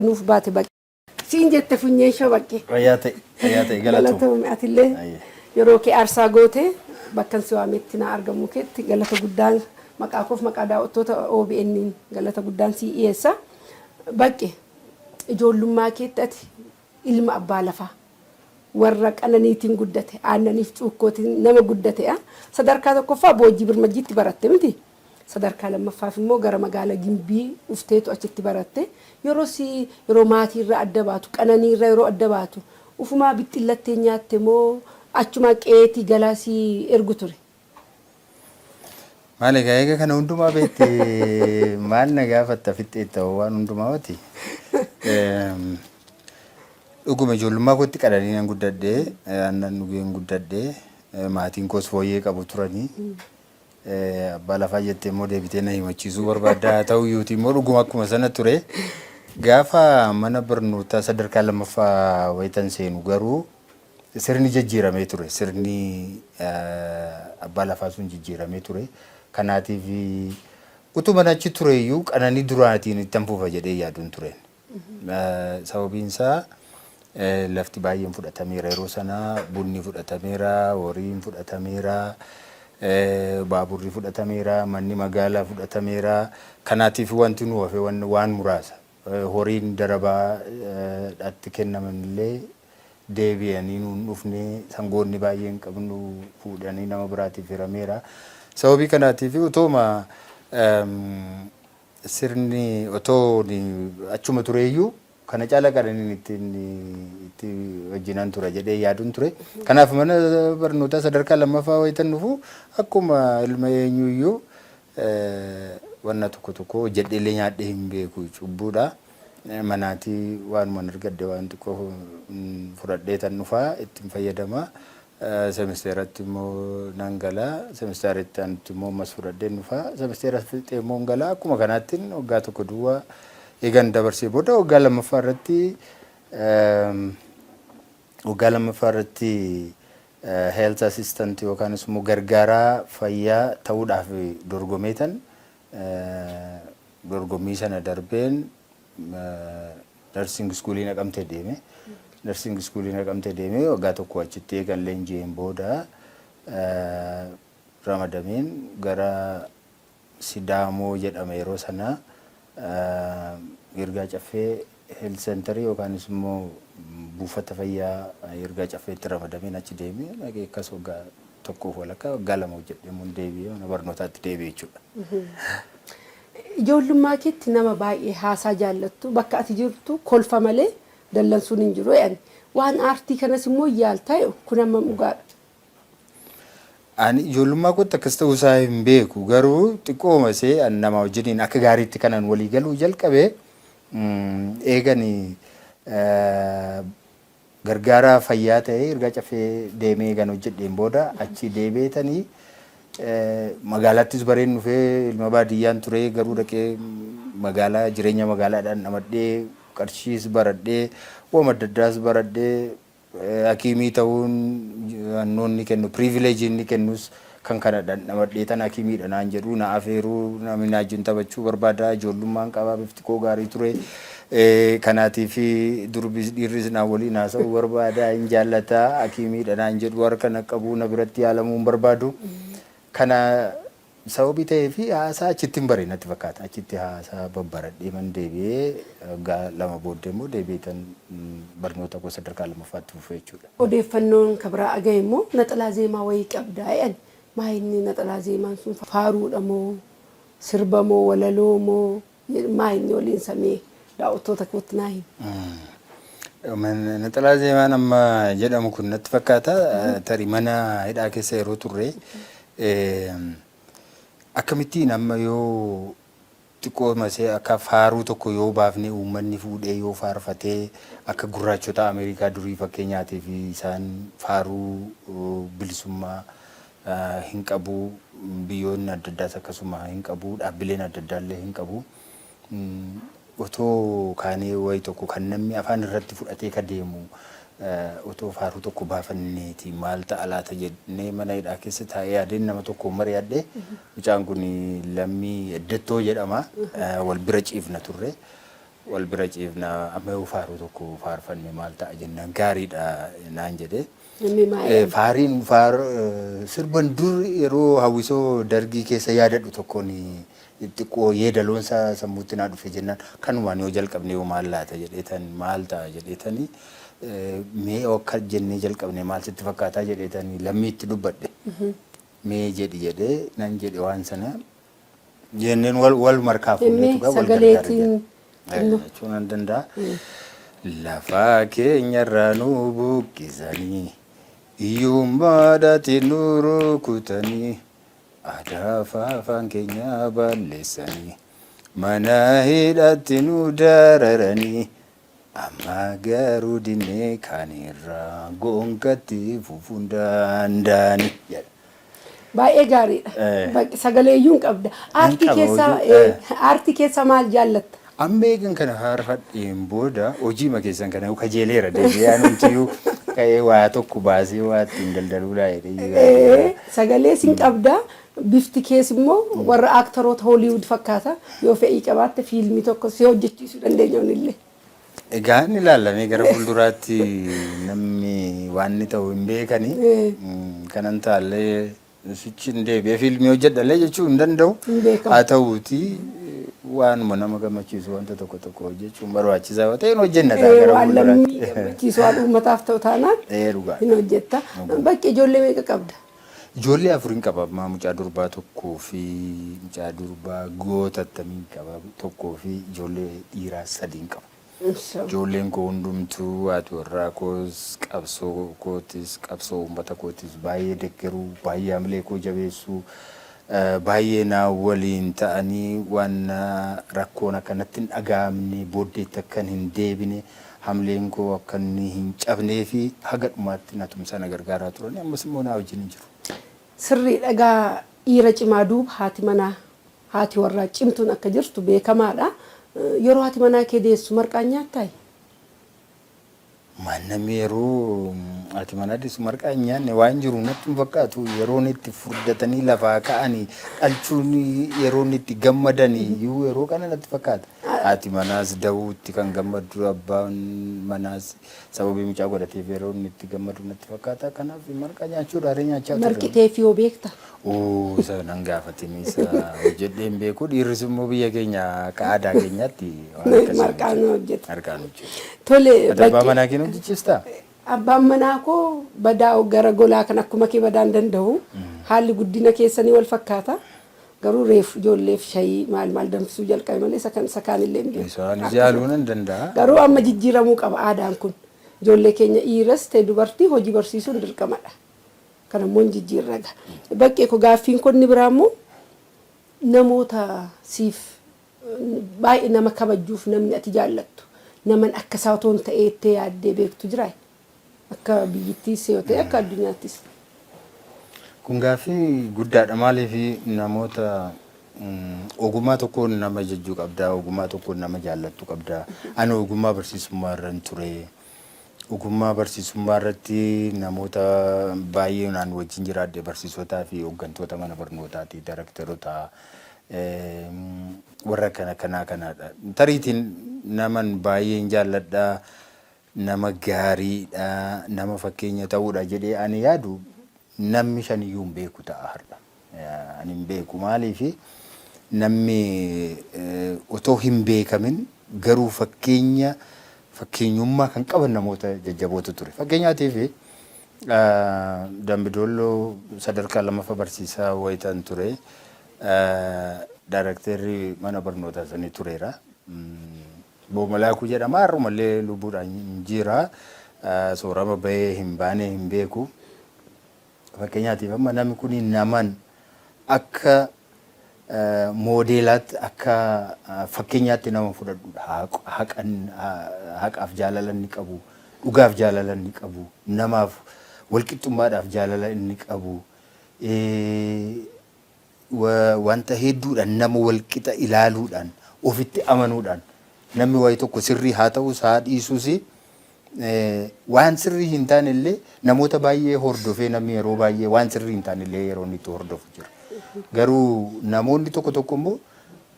Nuuf baate Baqqee. Siin jette funyeen shoo Baqqee. Fayyaa ta'i, fayyaa ta'i, galatoomi. Galatoomi atillee Ayyee. yeroo kee aarsaa goote bakkan si waametti naa argamuu keetti galata guddaan maqaa koof maqaa daawwattoota OBN'n galata guddaan sii dhiyeessa. Baqqe ijoollummaa keetti ati ilma abbaa lafaa warra qananiitiin guddate aannaniif cuukkootiin nama guddate'a. Sadarkaa tokkoffaa Boojjii Birmajjiitti baratte miti? Sadarkaa lammaffaaf immoo gara magaala Gimbii dhufteetu achitti baratte. Yeroo si yeroo maatiirraa adda baatu, qananiirraa yeroo adda baatu ufumaa bixxillattee nyaatte moo achumaa qe'eetii galaa si ergu ture? Maal egaa eega kana hundumaa beekte maal na gaafatta fixxeetta waan hundumaa wati. Dhuguma ijoollummaa kootti qananii nan guddadhe, aannan dhugeen guddadhe, maatiin koos fooyyee qabu turanii. Abbaa lafaa jettee immoo deebitee na himachiisuu barbaadda. Haa ta'u iyyuuti immoo dhuguma akkuma sana ture. Gaafa mana barnootaa sadarkaa lammaffaa wayitan seenu garuu sirni jijjiiramee ture. Sirni abbaa lafaa sun jijjiiramee ture. Kanaatiif utuman achi ture iyyuu qananii duraatiin ittan fufa jedhee yaaduun tureen. Sababiin isaa lafti baay'een fudhatameera yeroo sana bunni fudhatameera, horiin fudhatameera, baaburri fudhatameera, manni magaalaa fudhatameera. Kanaatiif wanti nu hafe waan muraasa. Horiin darabaa dhatti kennaman illee deebi'anii nuun dhufne sangoonni baay'een qabnu fuudhanii nama biraatiif hirameera. Sababii kanaatiif utooma Sirni otoo achuma tureeyyuu kana caalaa qananiin ittiin itti wajjinan tura jedhee yaaduun ture. Kanaaf mana barnootaa sadarkaa lammaffaa wayitan dhufu akkuma ilma eenyuyyuu wanna tokko tokko hojjedheellee nyaadhee hin beeku cubbuudha. Manaatii waanuman argadhe waan xiqqoo fudhadheetan dhufaa ittiin fayyadama. Semisteeratti immoo nan gala. Semisteera itti aanutti immoo ammas fudhadheen dhufa. Semisteera fixee immoo hin gala. Akkuma kanaattiin waggaa tokko duwwaa eegan dabarsee booda waggaa lammaffaa irratti health assistant yookaanis immoo gargaaraa fayyaa ta'uudhaaf dorgomeetan dorgommii sana darbeen nursing schoolii Naqamtee deeme. Nursing schoolii Naqamtee deemee waggaa tokko achitti eegan leenji'een booda ramadameen gara Sidaamoo jedhama yeroo sana Yirgaa Caffee Health Center yookaanis immoo buufata fayyaa Yirgaa Caffeetti ramadameen achi deemee dhaqee akkas waggaa tokkoof walakkaa waggaa 2 hojjedhee immoo deebi'ee mana barnootaatti deebi'e jechuudha. Ijoollummaa keetti nama baay'ee haasaa jaallattu bakka ati jirtu kolfa malee dallansuun hin jiru jedhan. Waan aartii kanas immoo yaaltaa kun hammam dhugaadha? Ani ijoollummaa kootti akkas ta'uu isaa hin beeku garuu xiqqooma ishee ani nama wajjiniin akka gaariitti kanan walii galuu jalqabe eegani gargaaraa fayyaa ta'ee Yirgaa Caffee deemee eegan hojjedheen booda achi deebi'eetanii magaalaattis bareen dhufee ilma baadiyyaan ture garuu dhaqee magaalaa jireenya magaalaadhaan dhamadhee qarshiis baradhee waan adda addaas baradhee hakiimii ta'uun annoonni kennu privilege inni kennus kan kana dhandhamadhee tan hakiimiidha naan jedhu na afeeruu namni na wajjin taphachuu barbaada ijoollummaan qabaa bifti koo gaarii ture kanaatiif durbis dhiirris na waliin haasa'uu barbaada hin jaallata hakiimiidha naan jedhu harka na qabuu na biratti yaalamuu hin barbaadu kana sababii ta'ee fi haasaa achitti hin bare natti fakkaata. Achitti haasaa babbaradhee man deebi'ee waggaa 2 booddee immoo deebi'ee tan barnoota koo sadarkaa lammaffaatti fufee jechuudha. Odeeffannoon ka biraa agahe immoo naxalaa zeemaa wayii qabda jedhan. Maa inni naxalaa zeemaan sun faaruudha moo sirba moo walaloo moo maa inni waliin samee daawwattoota kootti naa himi. Naxalaa zeemaan amma jedhamu kun natti fakkaata. Tarii mana hidhaa keessa yeroo turre akkamittiin amma yoo xiqqoo masee akka faaruu tokko yoo baafne uummanni fuudhee yoo faarfatee akka gurraachota Ameerikaa durii fakkeenyaatii fi isaan faaruu bilisummaa hin qabu biyyoonni adda addaas akkasuma hin qabu dhaabbileen adda addaallee hin qabu. Otoo kaanee wayi tokko kan namni afaan irratti fudhatee ka deemu otoo faaruu tokko baafanneeti maal ta'a laata jennee mana hidhaa keessa taa'ee yaadeen nama tokko mari'adhe. Mucaan kun Lammii Eddettoo jedhama. Wal bira ciifna turre. Wal bira ciifna, amma yoo faaruu tokko faarfanne maal ta'a jennaan, gaariidha naan jedhee. Namni maal? Faariin faar sirban dur yeroo hawwisoo Dargii keessa yaadadhu tokkoon xiqqoo yeedaloonsa sammuutti naa dhufe jennaan, kanumaan yoo jalqabne yoo maal laata jedheetan, maal ta'a jedheetanii, mee akka jennee jalqabne maal sitti fakkaataa jedheetanii Lammiitti dubbadhe. Mee jedhi jedhee nan jedhe, waan sana jenneen wal wal markaa fuuneetu wal gargaara sagaleetiin jedhe. Jechuu nan danda'a. Lafaa keenyarraa nu buqqisanii, hiyyummaadhaatiin nu rukutanii, aadaa fi afaan keenya balleessanii, mana hidhaatti nu dararanii, amma garuu dinnee kaanirraa gonkatti fufuun danda'ani jedha. Baay'ee gaariidha. Sagalee iyyuu hin qabda. Aartii qaba keessaa hojii, aartii keessaa maal jaallatta? Amma eegan kana faarfadheen booda hojiima keessan kana kajeeleera, deebi'ee anumtiyyuu ka'ee waa tokko baasee waa ittiin daldaluu laa jedhee yaada. Sagalee sin qabda. Bifti kees immoo warra aaktaroota Hollywood fakkaata. Yoo fe'ii qabaatte fiilmii tokko si hojjechiisuu dandeenya unillee. Egaa inni ilaallamee gara fuulduraatti namni waan inni ta'u hin beekani. Kanan taallee sichi hin deebi'ee fiilmii hojjedhallee jechuu hin danda'u. Hin beekamu. Haa ta'uuti, waanuma nama gammachiisu wanta tokko tokko hojjechuun barbaachisaa yoo ta'e hin hojjenna ta'a gara Waan lammii fuulduraatti. gammachiisu, waan uummataaf ta'u taanaan Dhugaa. hin hojjetta. Bakki ijoollee meeqa qabda? Ijoollee afurin qaba. Ammaa mucaa durbaa tokkoo fi mucaa durbaa goota attamiin qaba tokkoo fi ijoollee dhiiraa sadiin qaba. Ijoolleen koo hundumtuu, haati warraa koos, qabsoo kootis, qabsoo uummata kootis baay'ee deggeruu, baay'ee hamilee koo jabeessuu, baay'ee naa waliin ta'anii waan rakkoon akka natti hin dhaga'amne, booddeetti akka hin deebine, hamileen koo akka inni hin cabnee fi haga dhumaatti na tumsaa, na gargaaraa turanii, ammas immoo naa wajjin hin jiru. Sirrii dhagaa, dhiira cimaa duuba haati manaa, haati warraa cimtuun akka jirtu beekamaadha. Yeroo haati manaa kee deessu marqaan nyaattaayi? Maan, namni yeroo haati manaa deessu marqaa hin nyaanne waan jiru natti hin fakkaatu. Yeroon itti furdatanii lafaa ka'anii dhalchuun, yeroon itti gammadanii iyyuu yeroo kana natti fakkaata. Haati manaas da'uutti kan gammaddu, abbaan manaas sababii mucaa godhateef yeroo inni itti gammadu natti fakkaata. Kanaaf marqaa nyaachuudha haree nyaachaa turre. Marqiteef yoo beekta? Oo, isa nan gaafatini, isa hojjedhee hin beeku. Dhiirris immoo biyya keenya akka aadaa keenyaatti waan akkasii Marqaan hojjetu. Marqaan hojjetu. Tole. Ati abbaa bakki manaa kee hojjechiistaa? Abbaan manaa koo badaa gara golaa kan akkuma kee badaa hin danda'u. Haalli guddina keessanii wal fakkaata. Garuu reef ijoolleef shayii maal maal danfisuu jalqabe malee isa kan isa kaanillee hin beeku. Isaanis yaaluu nan danda'a. Garuu amma jijjiiramuu qaba aadaan kun. Ijoollee keenya dhiiras ta'e dubartii hojii barsiisuun dirqamadha. Kana immoo hin jijjiirraga. Baqqee ko, gaaffiin koo inni biraa immoo, namoota siif baay'ee nama kabajjuuf, namni ati jaallattu, naman akka isaa otoo hin ta'ee ittee yaaddee beektu jiraa? Akka biyyittiis yoo ta'e, akka addunyaattis. Kun gaaffii guddaadha. Maaliif, namoota ogummaa tokkoon nama jajjuu qabdaa, ogummaa tokkoon nama jaallattu qabdaa. Ani ogummaa barsiisummaa irran ture. Ogummaa barsiisummaa irratti namoota baay'ee naan wajjin jiraadhe, barsiisotaa fi hooggantoota mana barnootaati, darakteerota, warra kana kanaa kanaadha. Tariitiin naman baay'een jaalladha, nama gaariidha, nama fakkeenya ta'uudha jedhee ani yaadu namni shaniyyuu hin beeku ta'a har'a. Ani hin beeku. Maaliifi, namni otoo hin beekamin garuu fakkeenya fakkeenyummaa kan qaban namoota jajjabootu ture. Fakkeenyaatiif, Dambidolloo sadarkaa lammaffaa barsiisaa wayitan ture, daarakteerri mana barnootaa sanii tureera. Boomalaakuu jedhama, har'umallee lubbuudhaan hin jira. Soorama bahee hin baane hin beeku. Fakkeenyaatiif, amma namni kun naman akka moodeelaatti, akka fakkeenyaatti nama fudhadhudha. Haqaaf jaalala inni qabu, dhugaaf jaalala inni qabu, namaaf walqixxummaadhaaf jaalala inni qabu, wanta hedduudhaan nama walqixa ilaaluudhaan, ofitti amanuudhaan, namni wayi tokko sirrii haa ta'us haa dhiisus, waan sirrii hin taane illee namoota baay'ee hordofee, namni yeroo baay'ee waan sirrii hin taane illee yeroo inni itti hordofu jira. Garuu namoonni tokko tokko immoo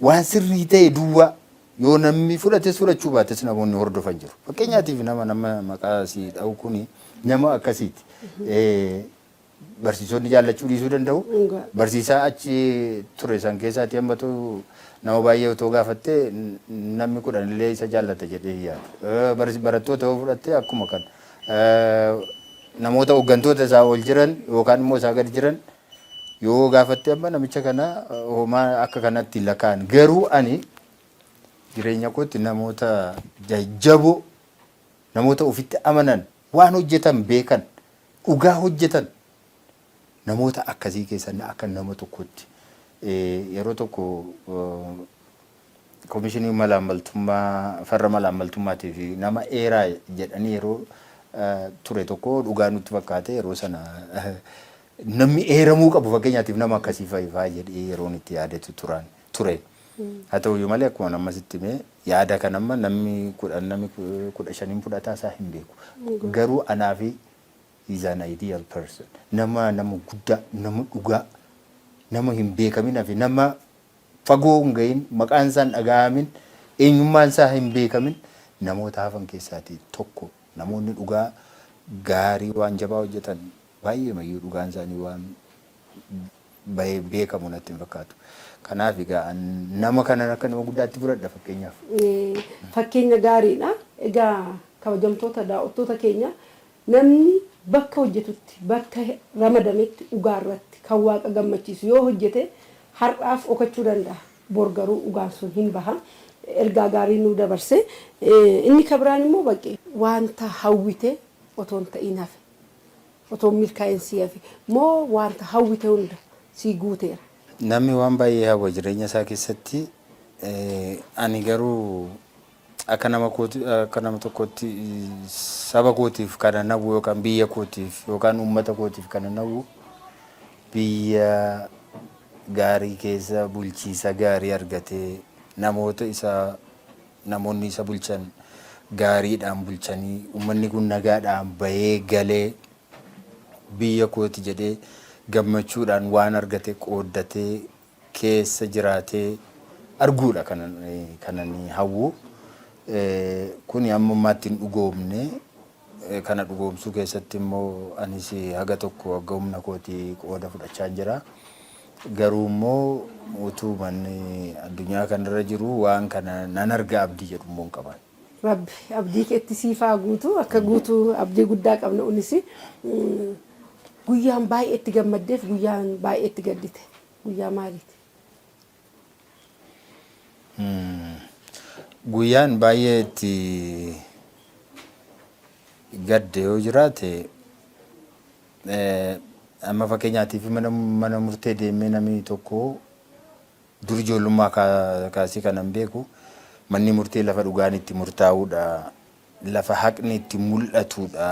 waan sirrii ta'e duwwaa Yoo namni fudhates fudhachuu baates namoonni hordofan jiru. Fakkeenyaatiif nama maqaa si dha'u kuni nama akkasiiti. Barsiisonni jaallachuu dhiisuu danda'u. Barsiisaa achi ture san keessaati hammatu nama baay'ee otoo gaafattee namni 10 illee isa jaallata jedhee hin yaadu. Barattoota yoo fudhatte akkuma kana. Namoota hooggantoota isaa ol jiran yookaan immoo isaa gadi jiran yoo gaafatte amma namicha kana homaa akka kanatti hin lakkaa'an. Garuu ani jireenya kootti namoota jajjaboo, namoota ofitti amanan, waan hojjetan beekan, dhugaa hojjetan, namoota akkasii keessa akka nama tokkotti yeroo tokko komishinii malaammaltummaa farra malaammaltummaatii fi nama eeraa jedhanii yeroo ture tokko dhugaa nutti fakkaate. Yeroo sana namni eeramuu qabu fakkeenyaatiif nama akkasii fa'i fa'aa jedhee yeroon itti yaadetu turan ture. Haa ta'uyyuu malee akkuma amma sitti himee yaada kan amma namni 10, namni 15n fudhataa isaa hin beeku. Garuu anaafi is an ideal person. Nama guddaa, nama dhugaa, nama hin beekamin hafe, nama fagoo hin gahin, maqaan isaa hin dhaga'amin, eenyummaan isaa hin beekamin namoota hafan keessaatii tokko. Namoonni dhugaa gaarii waan jabaa hojjetan baay'ee mayyuu dhugaan isaanii waan bahee beekamu natti hin fakkaatu. Kanaaf egaa nama kanan akka nama guddaatti fudhadha fakkeenyaaf. Fakkeenya gaariidha. Egaa kabajamtoota daawwattoota keenya, namni bakka hojjetutti, bakka ramadametti dhugaa irratti kan Waaqa gammachiisu yoo hojjete har'aaf dhokachuu danda'a. Bor garuu dhugaan sun hin baha. Ergaa gaarii nuu dabarse. Inni ka biraan immoo Baqqee, wanta hawwite otoo hin ta'iin hafe, otoo hin milkaa'in sii hafe moo wanta hawwite hunda sii guuteera? Namni waan baay'ee hawwa jireenya isaa keessatti. Ani garuu akka nama kooti, akka nama tokkotti saba kootiif kana hawwu yookaan biyya kootiif yookaan uummata kootiif kana hawwu biyya gaarii keessa bulchiisa gaarii argatee, namoota isa namoonni isa bulchan gaariidhaan bulchanii, uummanni kun nagaadhaan bahee galee biyya kooti jedhee gammachuudhaan waan argate qooddatee keessa jiraatee arguudha kanan hawwu. Kuni amma ammaatti hin dhugoomne. Kana dhugoomsuu keessatti immoo anis haga tokko haga humna kootii qooda fudhachaa jira. Garuu immoo utuu manni addunyaa kanarra jiru waan kana nan arga abdii jedhu immoo hin qaban. Rabbi abdii keetti siif haa guutu, akka guutu abdii guddaa qabna unis. Guyyaan baay'ee itti gammaddeef guyyaan baay'ee itti gaddite guyyaa maaliiti? Guyyaan baay'ee itti gadde yoo jiraate, amma fakkeenyaatiif mana murtee deemee namni tokko dur ijoollummaa kaasee kanan beeku manni murtee lafa dhugaan itti murtaa'uudha. Lafa haqni itti mul'atuudha.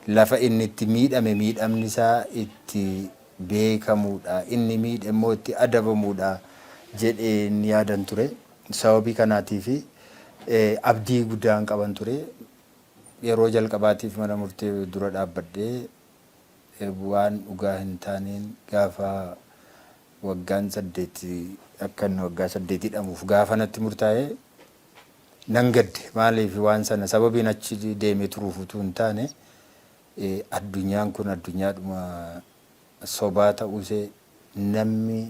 Lafa inni itti miidhame miidhamni isaa itti beekamuudha. Inni miidhe immoo itti adabamuudha jedheen yaadan ture. Sababii kanaatiif abdii guddaan qaban ture. Yeroo jalqabaatiif mana murtee dura dhaabbadhee waan dhugaa hin taaneen gaafa waggaan 8 akka inni waggaa 8 hidhamuuf gaafa natti murtaa'e nan gadde. Maaliif waan sana sababiin achi deemee turuuf utuu hin taane, addunyaan kun addunyaadhuma sobaa ta'uusee, namni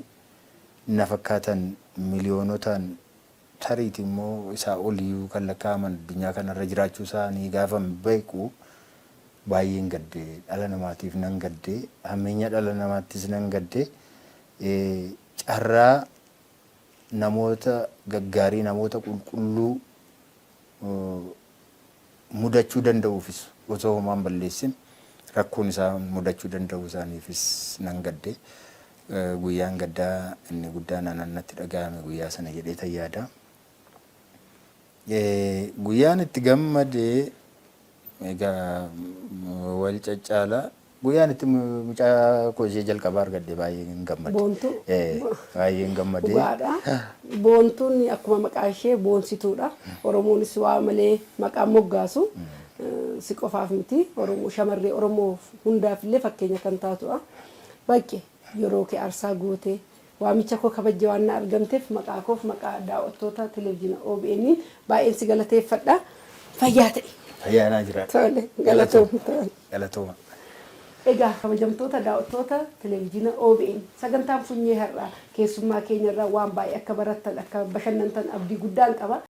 na fakkaatan miliyoonotaan tariiti immoo isaa oliyyuu kan lakkaa'aman addunyaa kanarra jiraachuu isaanii gaafan beeku baay'een gadde. Dhala namaatiif nan gadde. Hammeenya dhala namaattis nan gadde. Carraa namoota gaggaarii, namoota qulqulluu mudachuu danda'uufis, osoo homaa hin balleessin rakkoon isaan mudachuu danda'uu isaaniifis nan gadde. Guyyaan gaddaa inni guddaan anan natti dhaga'ame guyyaa sana jedhee tan yaada. Guyyaan itti gammade egaa wal caccaala. Guyyaan itti mucaa koo ishee jalqabaa argadhe baay'een gammade. Boontuu. Baay'een gammade. Dhugaadha. Boontuun akkuma maqaa ishee boonsituudha. Oromoonis waa malee maqaan moggaasu. Si qofaaf miti. Oromoo shamarree Oromoo hundaaf illee fakkeenya kan taatudha. Baqqe, yeroo kee aarsaa gootee Waamicha koo kabajje waan na argamteef maqaa koof maqaa daawwattoota televezyiina OBN baay'een si galateeffadha. Fayyaa ta'i. Fayyaa naa jiraadha. Tole, galatoom. Tole. Galatooma. Egaa kabajamtoota daawwattoota televezyiina OBN, sagantaan funyee har'aa keessummaa keenyarraa waan baay'ee akka barattan, akka bashannantan abdii guddaan qaba.